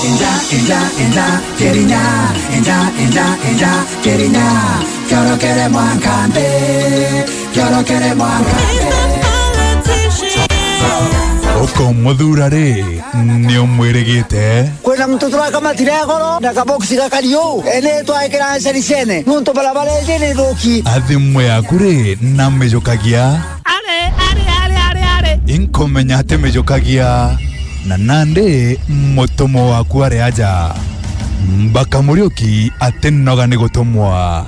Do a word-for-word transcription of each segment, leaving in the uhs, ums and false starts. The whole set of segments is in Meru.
Inja, inja, inja, Kirinya. Inja, inja, inja, Kirinya. Kiorokere mwanka nthi. Kiorokere mwanka nthi. Ukomuthura ri, ni umwirigite. Kwina muntu turakamatire goro na kaboksi gakari uu, ene twaikira ncericene, nuntu barabara iji ni thuki. A thimu yaku ri, namijukagia? Are, are, are, are, are. Inkumenya ati mijukagia, na nandi mutumwa waku ari aja. Mbaka Muriuki atinoga ni gutumwa.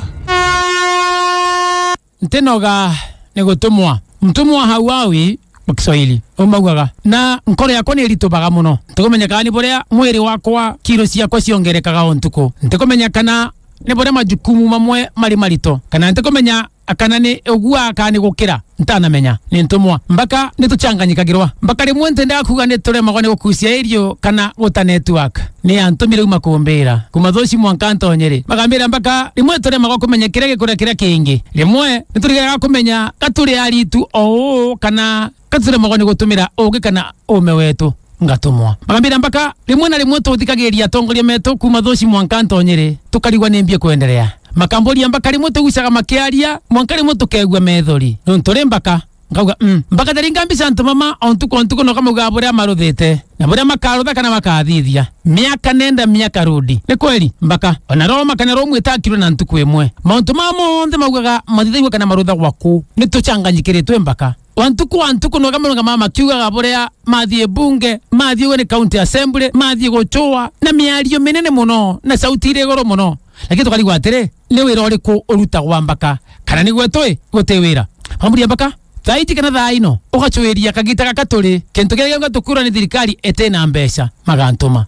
Ntinoga ni gutumwa. Mtumwa hauawi kwa Kiswahili. Umaugaga. Na nkoro yakwa ni iritubaga muno. Ntikumenya kana ni buria mwiri wakwa, kiro ciakwa ciongerekaga o ntuku. Ntikumenya kana ni buria majukumu mamwe mari marito. Kana ntikumenya kana ni ugua kana ni gukira. Ntanamenya. Ni ntumwa. Mbaka ni tuchanganyikagirwa. Mbaka rimwe ntiendaga kuuga ni turemagwa ni gukucia irio kana guta network. Ni antumire uma kumbira. Kuma Thuci mwanka Ntonyeri. Bagambira mbaka rimwe turemagwa kumenya kiria gikuria kiria kingi. Rimwe ni turigeraga kumenya ka turi aritu o uu kana ka turemagwa ni gutumira ugi kana ume wetu ngatumwa. Bagambira mbaka rimwe na rimwe tuthikagiria atongoria metu kuma Thuci mwanka Ntonyeri, tukarigwa ni mbi ikwenderea. Makamburia mbaka rimwe tugucaga makiaria, mwanka rimwe tukegua methori. Nontu ri mbaka Nkauga, mm. Mbakatharinga mbica antu mama o ntuku o ntuku, no kamaugaga buria maruthite, na buria makarutha kana makathithia. Miaka nenda, miaka rudi. Ni kweli, mbaka. Ona Roma kana Roma itakirwe na ntuku imwe. Mauntu mama monthe maugaga mathithaigua kana maruthagwa ku. Ni tuchanganyikiritwe mbaka. Wa ntuku, wa ntuku, no kamauga mama makiugaga buria mathie bunge, mathie uwe ni county assembly, mathie guchua, na miario minene muno, na sauti iri iguru muno. Lakini tukarigwa atiri, ni wira uriku urutagwa mbaka? Kana ni gwetu i, guti wira? Makamburia mbaka, thaa iji kana thaa ino, ugacuiria kagita gaka turi, kintu kiria gionka tukwirwa ni thirikari iti na mbeca, magantuma.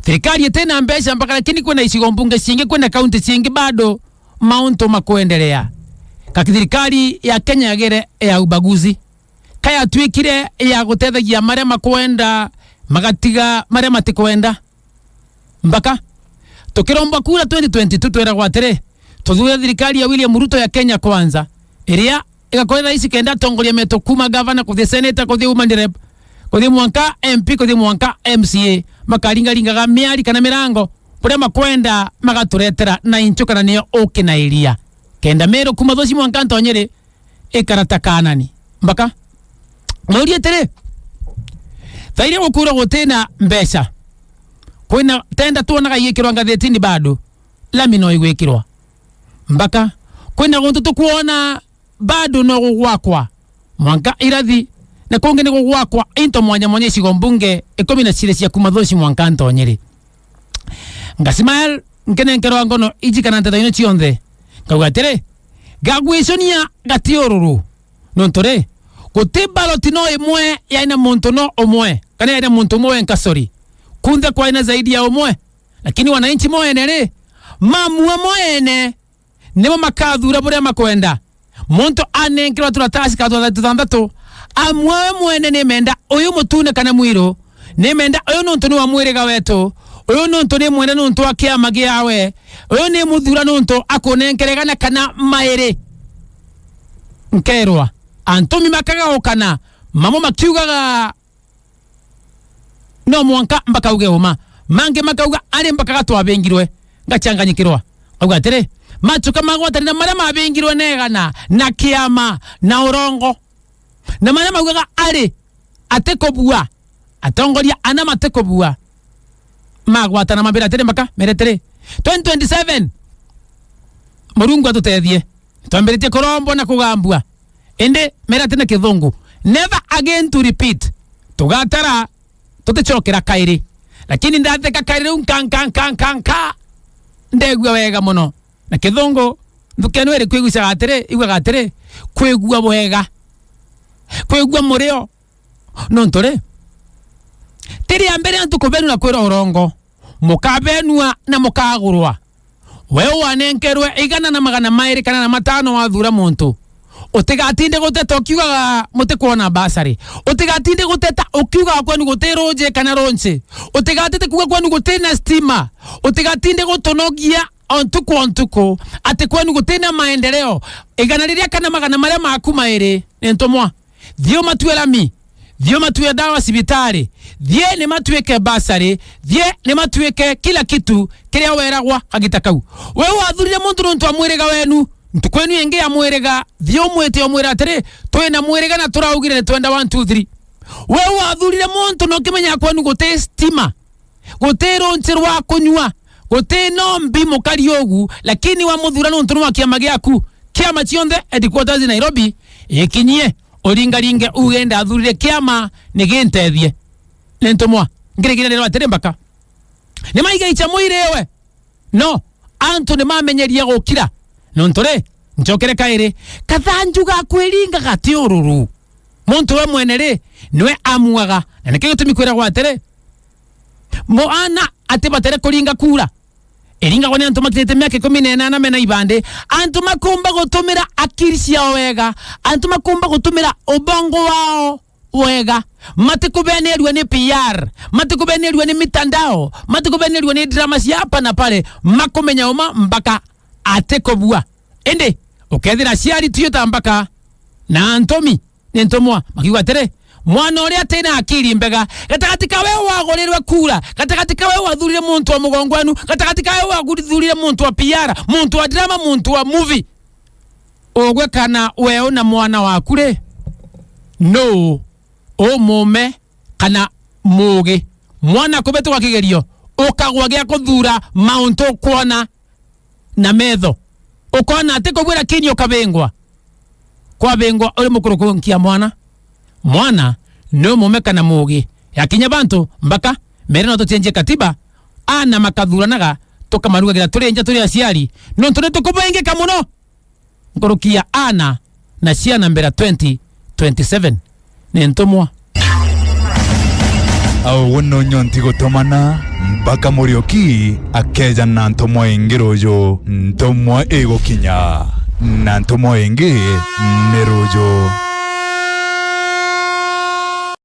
Thirikari iti na mbeca mbaka, lakini kwina icigo mbunge cingi, kwina kaunti cingi bado mauntu makwenderea. Ka thirikari ya Kenya yagire ya ubaguzi. Ka yatuikire ya gutethagia maria makwenda, magatiga maria matikwenda. Mbaka tukiromba kura twenty twenty-two, tweragwa atiri, tuthure thirikari ya William Ruto ya Kenya Kwanza, iria igakorwa rais kenda atongoria metu kuma gavana kuthi senator, kuthi woman rep, kuthi mwanka M P, kuthi mwanka M C A, makaringaringaga miari kana mirango, buria makwenda magaturetera na inchu kana niyo ukinairia. Kenda Meru kuma Thuci mwanka Ntonyeri, ikara ta Kaanani. Mbaka mauria atiri, thaa iria gukuura gutina mbeca, kwina tenda twonaga igikirwa ngathitini bado, lami no igwikirwa. Mbaka kwina guntu tukwona bado no gugwakwa, mwanka irathi, na kungi ni gugwakwa into mwanya mwanya icigo mbunge ikumi na ciiri cia kuma Thuci mwanka Ntonyeri. Ngasmile, nkenenkerwa ngono iji kana nteto ino cionthe. Nkauga atiri, gagwicunia gati ururu. Nontu ri, guti ballot no imwe yaina muntu no umwe, kana yaina muntu umwe wenka, sorry. Kunthe kwaina zaidi ya umwe. Lakini wananchi moene ri, mamua moene, nibo makathura buria makwenda. Muntu anenkerwa turatasi ka twa thantatu, amwe we mwene nimenda uyu mutune kana mwiru, nimenda uyu nontu ni wa mwiriga wetu, uyu nontu ni mwenda nontu wa kiama giawe, uyu ni muthura nontu akunenkeregana kana mairi. Nkerwa, antumi makagaukana, mamwe makiugaga, no mwanka mbakauge uma. Mangi makauga, ari mbakaga twabingirwe. Ngachanganyikirwa. Auga atiri, machuka magwatanira maria mabingirwe na igana, na kiama, na urongo. Na maria maugaga ari atikubua, atongoria ana matikubua. Magwatana mambira atiri mbaka, mere atiri, twenty twenty-seven, Murungu atutethie. Twambiritie kurombwa na kugambua. Indi mera ati na kithungu, "Never again to repeat." Tugatara, tutichokera kairi. Lakini ndatheka kairi riu nka, nka, nka, nka, nka. Ndegua wega muno. Na kithungu, nthuki ino iri kwigucaga atiri, iguaga atiri, kwigua bwega. Kwigua murio. Nontu ri, ti ria mbere antu kubenu na kwira urongo. Mukabenua na mukagurwa. We wanenkerwe igana na magana mairi kana na matano wathura muntu, utigatinde guteta ukiugaga mutikwona basari. Utigatinde guteta ukiugaga kwenu guti ruji kana runci. Utigatete kuuga kwenu guti na stima. Utigatinde gutunogia o ntuku o ntuku ati kwenu guti na maendeleo. Igana riria kana magana maria maku mairi ni ntumwa. Thio matue lami. Thio matue ndawa cibitari. Thie ni matuike basari. Thie ni matuike kila kitu kiria weragwa kagita kau. We wathurire muntu nontu wa mwiriga wenu. Ntuku inu ingi ya mwiriga, thie umwite umwira atiri, "Twina mwiriga na turaugire ni twenda one, two, three." We wathurire muntu na ukimenya kwenu guti stima, guti runchi rwa kunyua, guti nombi mukari ugu, lakini wamuthura nontu ni wa kiama giaku. Kiama cionthe headquarters Nairobi, ikinyie, uringaringe uge, "Ndathurire kiama, ni gintethie." Ni ntumwa. Ngirigire nirwa atiri mbaka. Ni maigaicha mwiri we. No, antu ni mamenyeria gukira. Nontu ri, ncokere kairi, kathanju ga kwiringa gati ururu. Muntu we mwene ri, niwe amuaga. Na nikio gitumi kwiragwa atiri, mwana atibatere kuringa kura. Iringagwa ni antu makinyite miaka ikumi na inana mena ibandi. Antu makumba gutumira akiri ciao wega. Antu makumba gutumira ubongo wao wega. Matikubenirua ni P R, matikubenirua ni mitandao, matikubenirua ni drama cia hapa na pale. Makumenya uma mbaka atikubua. Indi ukethira aciari tio ta mbaka na antomi ni ntumwa, makiuga atiri, "Mwana uria atina akiri mbega, gatagati ka we wagurirwe kura, gatagati ka we wathurire muntu wa mugongo wenu, gatagati ka we wathurire muntu wa P R, muntu wa drama, muntu wa movie, ugwe kana we una mwana waku ri, nuu umume kana muugi?" Mwana kubituka kigerio, ukagwa gia kuthura mauntu ukwona na metho. Ukona ati kubwira kini ukabingwa. Kwabingwa uri mukuru kunkia mwana. Mwana ni umume kana muugi. Yakinya bantu mbaka mere no tutienjie katiba, ana makathuranaga, tukamarugagira turi nja turi aciari. Nontu ni tukubingika muno. Nkuruki ya ana na ciana mbere twenty twenty-seven. Ni ntumwa. Au we no nyonti gutomana, mbaka Muriuki akeja na ntumwa ingi ruju. Ntumwa igukinya, na ntumwa ingi ni ruju.